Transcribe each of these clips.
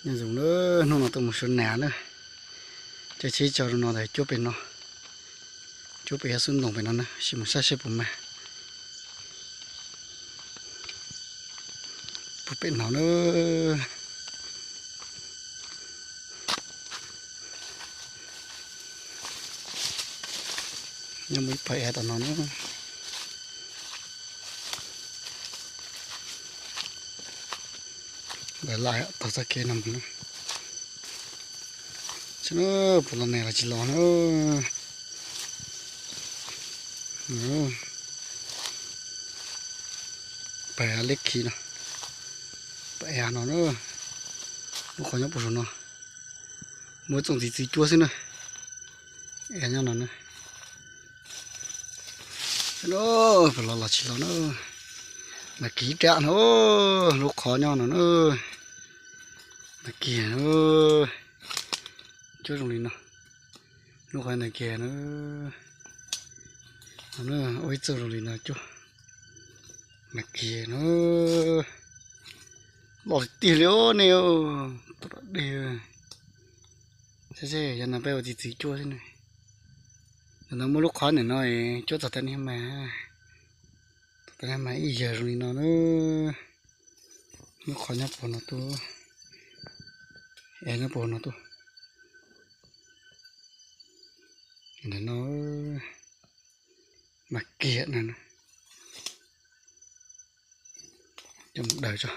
Nyob zoo na, hnub no tuaj mus sua nas na. Caij tsheb tso rau no ntag, cuab pem no, cuab pem yav xub ntoos pem no na, sim mus saib seb puas mag. Puag pem no na. Nyob muaj ib pab ev tom no na. Lawv laj tau txoj kev no mus na. Tsis na, puas los ne los tsis los na. Pab leb khi no, pab ev no na. Lub qhov nyob puag saum no, muaj txooj txiv txiv cuab xwb na. Ev nyob no na. Puas los los tsis los na. Mas kiv ram no, lub qhov nyob no na. Mas kiag na, cuab zoo li no. Lub qhov ntawd kiag na, ua ib txoj zoo li no cuab. Mas kiag na, los tiag li nej, tus dog dig. Saib seb, yog no peb ua txiv txiv cuab xwb ne. Ntawm no muaj lub qhov ntawm no cuab txog tag niag mas, txog tag niag mas ib yawg zoo li no na. Lub qhov nyob puag no tuaj, es nyob puag no tuaj. Ntawm no mas kiag na. Coj mus daws tso.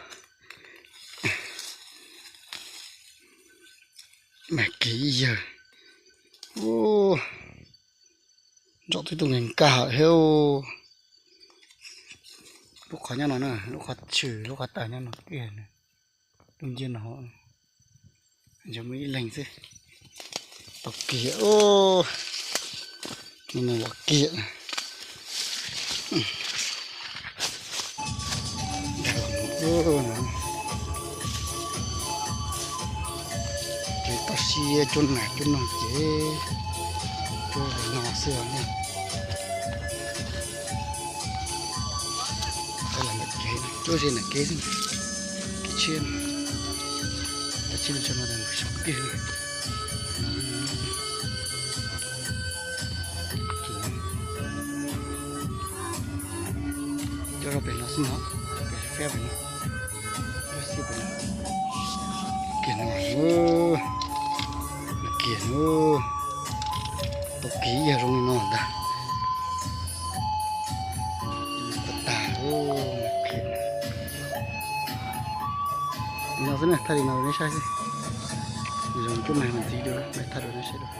Mas kiag ib yawg. Ntsaum twb tuaj nkees nkag thiab. Lub qhov nyob no na, lub qhov tshwm lub qhov tawg nyob no kiag. Lub nciab no, ntshe muaj ib leeg xwb. Tau kiag, no los kiag. Ces toj siab cuab nas cuab noog ces cuab li no xwb os na. Tau los ntawm kev, cuab ze ntawm kev xwb. Kev tshiab, toj siab no tso no tas saum kiag. Coj rau pem no xwb no, pem fiab pem no, rau xwb pem no. Kiag no, kiag no, tau kiag ib yawg zoo li no ntag. Tag tag, no xwb na, thaij li no rau neb saib xwb. Zoo cuab mag mas ntxiv dua, thaij rau neb saib dua.